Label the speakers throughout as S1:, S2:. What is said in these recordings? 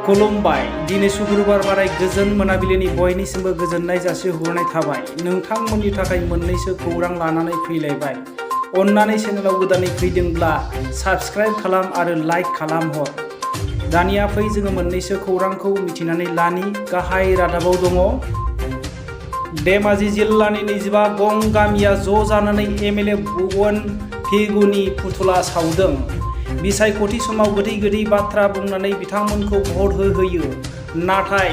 S1: खुलुमबाय। दिनै शुक्रबार बाराय गोजोन मोनाबिलिनि बयनिसिमबो गोजोननाय जासिहरनाय थाबाय। नोंथांमोननि थाखाय मोननैसो खौरां लानानै फैलायबाय। अन्नानै चेनेलाव गोदानै फैदोंब्ला साबस्क्राइब खालाम आरो लाइक खालामहर। दानिया फै जोङो मोननैसो खौरांखौ मिथिनानै लानि। गाहाय रादाबाव दङ। धेमाजि जिल्लानि 25 गं गामिया ज' जानानै एमएलए बवकुजेनबाइमननि फुथुला सावदों। बिसायख'थि समाव गोदै बाथ्रा बुंनानै बिथांमोनखौ भट होहोयो। नाथाय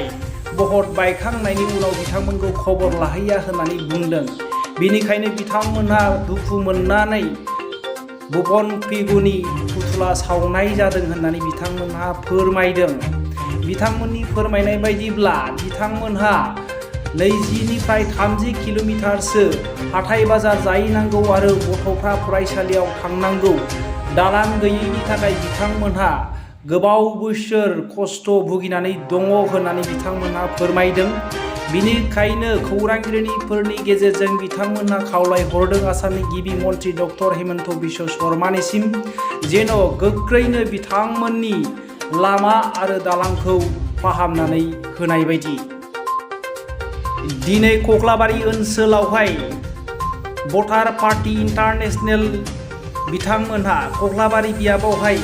S1: भट बायखांनायनि उनाव बिथांमोनखौ खबर लाहैया होननानै बुंदों। बेनिखायनो बिथांमोनहा दुखु मोननानै बवकुजेनबाइमननि फुथुला सावनाय जादों होननानै बिथांमोनहा फोरमायदों। बिथांमोननि फोरमायनाय बायदिब्ला बिथांमोनहा 20निफ्राय 30 किल'मिटारसो हाथाय बाजार जाहैनांगौ आरो गथ'फ्रा फरायसालियाव थांनांगौ। दालां गैयैनि थाखाय बिथांमोनहा गोबाव बोसोर खस्थ' भुगिनानै दङ होननानै बिथांमोनहा फोरमायदों। बिनिखायनो खौरांगिरिफोरनि गेजेरजों बिथांमोनहा खावलायहरदों आसामनि गिबि मन्त्रि डक्टर हिमन्त बिश्व शर्मानिसिम जेन' गोख्रैनो बिथांमोननि लामा आरो दालांखौ फाहामनानै होनाय बायदि। दिनै कक्लाबारि ओनसोलावहाय भटार पार्टी इन्टारनेशनेल बिथांमोनहा कक्लाबारि बियाबावहाय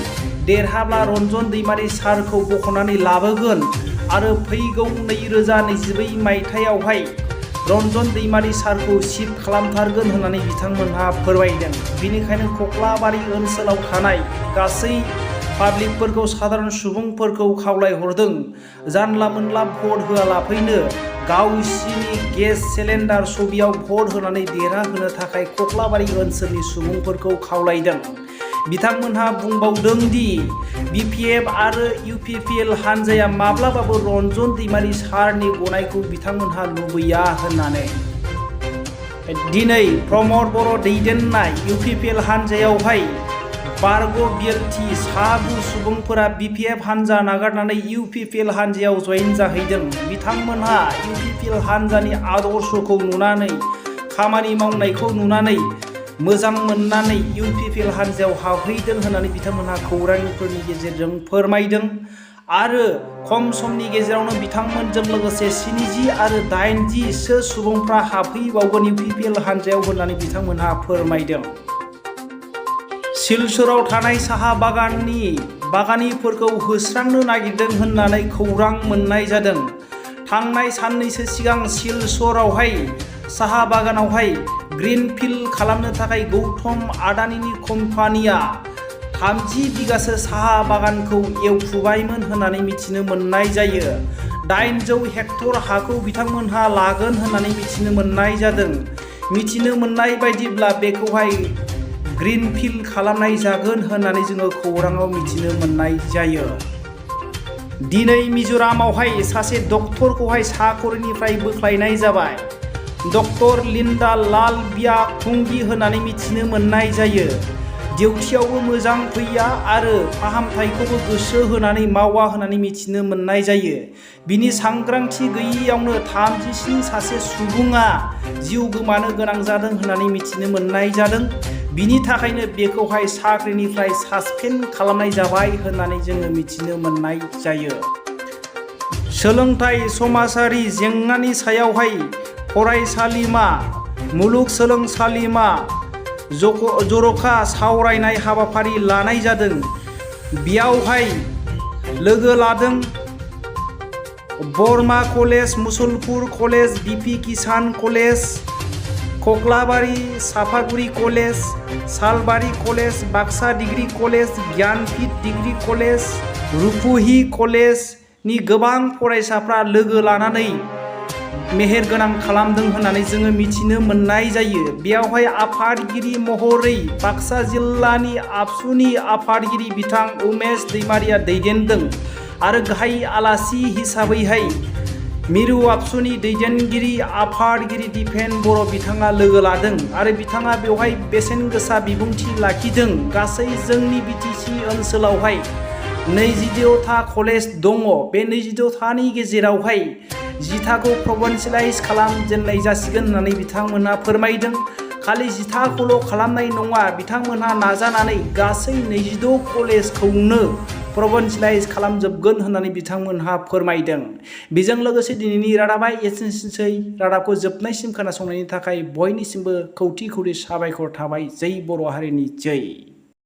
S1: देरहाब्ला रन्जन दैमारि सारखौ बख'नानै लाबोगोन आरो फैगौ 2022 मायथाइयावहाय रन्जन दैमारि सारखौ चिफ खालामथारगोन होननानै बिथांमोनहा फोरमायदों। बेनिखायनो कक्लाबारि ओनसोलाव थानाय गासै पाब्लिकफोरखौ साधारन सुबुंफोरखौ खावलायहरदों जानला मोनला भट होआलाफैनो गावसिनि गेस सिलिन्डार छबियाव भट होनानै देरहाहोनो थाखाय कक्लाबारि ओनसोलनि सुबुंफोरखौ खावलायदों। बिथांमोनहा बुंबावदों दि बिपिएफ आरो इउपिपिएल हानजाया माब्लाबाबो रन्जन दैमारि सारनि गनायखौ बिथांमोनहा लुबैया होननानै। दिनै प्रमद बर' दैदेननाय इउपिपिएल हानजायावहाय बारग' बिएलटि सागु सुबुंफोरा बिपिएफ हानजा नागारनानै इउपिपिएल हानजायाव जयेन जाहैदों। बिथांमोनहा इउपिपिएल हानजानि आदर्शखौ नुनानै खामानि मावनायखौ नुनानै मोजां मोननानै इउपिपिएल हानजायाव हाबहैदों होननानै बिथांमोनहा खौरांगिरिफोरनि गेजेरजों फोरमायदों। आरो खम समनि गेजेरावनो बिथांमोनजों लोगोसे 70 आरो 80 सुबुंफ्रा हाबहैबावगोन इउपिपिएल हानजायाव होननानै बिथांमोनहा फोरमायदों। चिलसराव थानाय साहा बागानिफोरखौ होस्रांनो नागिरदों होननानै खौरां मोननाय जादों। थांनाय साननैसो सिगां चिलसरावहाय साहा बागानावहाय ग्रिनफिल्ड खालामनो थाखाय गौतम आडानिनि कम्पानिया 30 बिगासो साहा बागानखौ एवफुबायमोन होननानै मिथिनो मोननाय जायो। 800 हेक्टर हाखौ बिथांमोनहा लागोन होननानै मिथिनो मोननाय जादों। मिथिनो मोननाय बायदिब्ला बेखौहाय ग्रिनफिल्ड खालामनाय जागोन होननानै जोङो खौराङाव मिथिनो मोननाय जायो। दिनै मिज'रामावहाय सासे डक्टरखौहाय साकरिनिफ्राय बोख्लायनाय जाबाय। डक्टर लिन्डा लाल बियाखुंगि होननानै मिथिनो मोननाय जायो। डिउटियावबो मोजां फैया आरो फाहामथायखौबो गोसो होनानै मावा होननानै मिथिनो मोननाय जायो। बिनि सांग्रांथि गैयैयावनो 37 सासे सुबुङा जिउ गोमानो गोनां जादों होननानै मिथिनो मोननाय जादों। बिनि थाखायनो बेखौहाय साख्रिनिफ्राय सासपेन्ड खालामनाय जाबाय होननानै जोङो मिथिनो मोननाय जायो। सोलोंथाइ समाजारि जेंनानि सायावहाय फरायसालिमा मुलुगसोलोंसालिमा जर'खा सावरायनाय हाबाफारि लानाय जादों। बेयावहाय लोगो लादों Barama college, Musalpur college, BP Kisan college, Koklabari Sapaguri college, Salbari college, Baksa degree college, Gyanpeeth degree college, Rupahi कलेजनि गोबां फरायसाफ्रा लोगो लानानै मेहेरगोनां खालामदों होननानै जोङो मिथिनो मोननाय जायो। बेयावहाय आफादगिरि महरै बाक्सा जिल्लानि आबसुनि आफादगिरि बिथां उमेश दैमारिया दैदेनदों आरो गाहाय आलासि हिसाबैहाय मिरु आबसुनि दैदेनगिरि आफादगिरि दिपेन बर' बिथाङा लोगो लादों आरो बिथाङा बेवहाय बेसेन गोसा बिबुंथि लाखिदों। गासै जोंनि बिटिसि ओनसोलावहाय 22था कलेज दङ। बे 22थानि गेजेरावहाय 10थाखौ प्रभिन्सियेलाइज खालामजेननाय जासिगोन होननानै बिथांमोनहा फोरमायदों। खालि 10थाखौल' खालामनाय नङा, बिथांमोनहा नाजानानै गासै 22 कलेजखौनो प्रभिन्सियेलाइज खालामजोबगोन होननानै बिथांमोनहा फोरमायदों। बेजों लोगोसे दिनैनि रादाबा एसेनोसै। रादाबखौ जोबनायसिम खोनासंनायनि थाखाय बयनिसिमबो खौथि खौथि साबायखर थाबाय। जै बर' हारिनि जै।